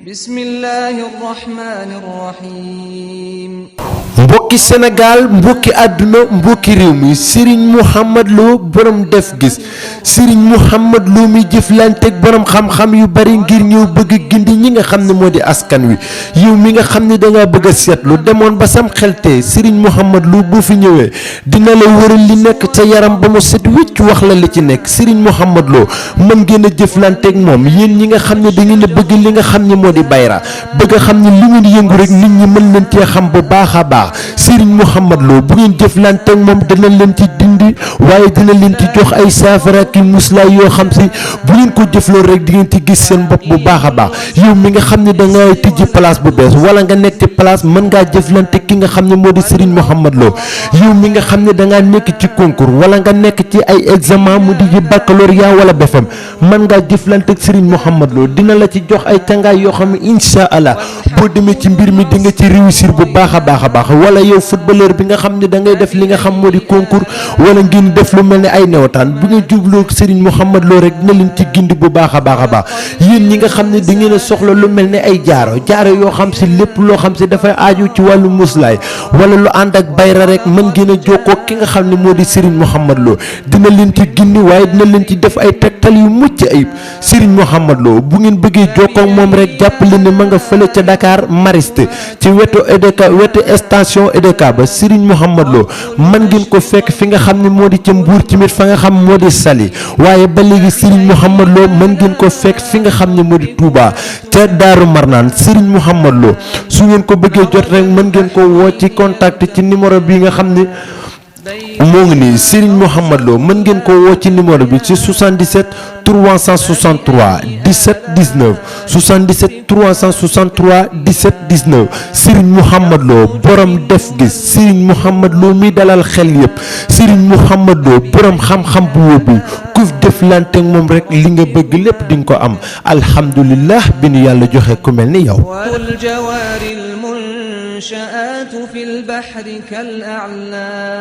bismillahir rahmanir rahim. mbokki Sénégal mbokki àdduna mbokki réew mi Serigne Mouhamed Lo borom def gis Serigne Mouhamed Lo mi jëflanteeg borom xam-xam yu bari ngir ñëw bëgg gindi ñi nga xam ne moo di askan wi yow mi nga xam ne dangaa bëgg a seetlu demoon ba sam xelte Serigne Mouhamed Lo bu fi ñëwee dina la wëral li nekk ca yaram ba mu set wicc wax la li ci nekk Serigne Mouhamed Lo mën ngeen a jëflanteeg moom yéen ñi nga xam ne da ngeen a bëgg li nga xam ne moo di bayra bëgg a xam ne lu ngeen yëngu rek nit ñi mën leen cee xam bu baax a baax Serigne Mouhamed Lo bu ngeen jëflanteeg moom dina leen ci dindi waaye dina leen ci jox ay saafara ki muslaay yoo xam si bu ngeen ko jëfloo rek di ngeen ci gis seen bopp bu baax a baax yow mi nga xam ne da ngay tijji place bu bees wala nga nekk ci place mën ngaa jëflante ki nga xam ne moo di Serigne Mouhamed Lo yow mi nga xam ne da ngaa nekk ci concours wala nga nekk ci ay examen mu di baccalauréat wala BFEM mën ngaa jëflante ak Serigne Mouhamed Lo dina la ci jox ay tàngaay yoo xam ne incha allah boo demee ci mbir mi di nga ci réussir bu baax a baax wala yow footballeur bi nga xam ne da ngay def li nga xam moo di concours wala ngeen def lu mel ne ay newataan bu ñu jubloo Serigne Mouhamed Lo rek dina leen ci gindi bu baax a baax yéen ñi nga xam ne da ngeen a soxla lu mel ne ay jaaro yoo xam si lépp loo xam si dafay aaju ci wàllu muslaay wala lu ànd ak bayra rek mën ngeen a jokkoo ki nga xam ne moo di Serigne Mouhamed Lo dina leen ci gindi waaye dina leen ci def ay tegtal yu mucc ayib Serigne Mouhamed Lo bu ngeen bëggee jokkoo moom rek jàpp leen ne ma nga fële ca Dakar Mariste ci wetu station EDK ba Serigne Mouhamed Lo mën ngeen ko fekk fi nga xam ne moo di ca Mbour tamit fa nga xam moo di Saly waaye ba léegi Serigne Mouhamed Lo mën ngeen ko fekk fi nga xam ne moo di Touba ca Daaru Marnaan Serigne Mouhamed Lo su ngeen ko bëggee jot rek mën ngeen ko woo ci contact ci numéro bi nga xam ne moo ngi nii Serigne Mouhamed Lo mën ngeen ko woo ci numéro bi ci 77 363 17 19 77 363 17 19 Serigne Mouhamed Lo borom def gis Serigne Mouhamed Lo mi dalal xel yëpp Serigne Mouhamed Lo borom xam-xam bu wóbbu ku deflante ak moom rek li nga bëgg lépp di nga ko am alhamdulillah bi nu yàlla joxe ku mel ni yow. والجوار المنشآت في البحر كالأعلام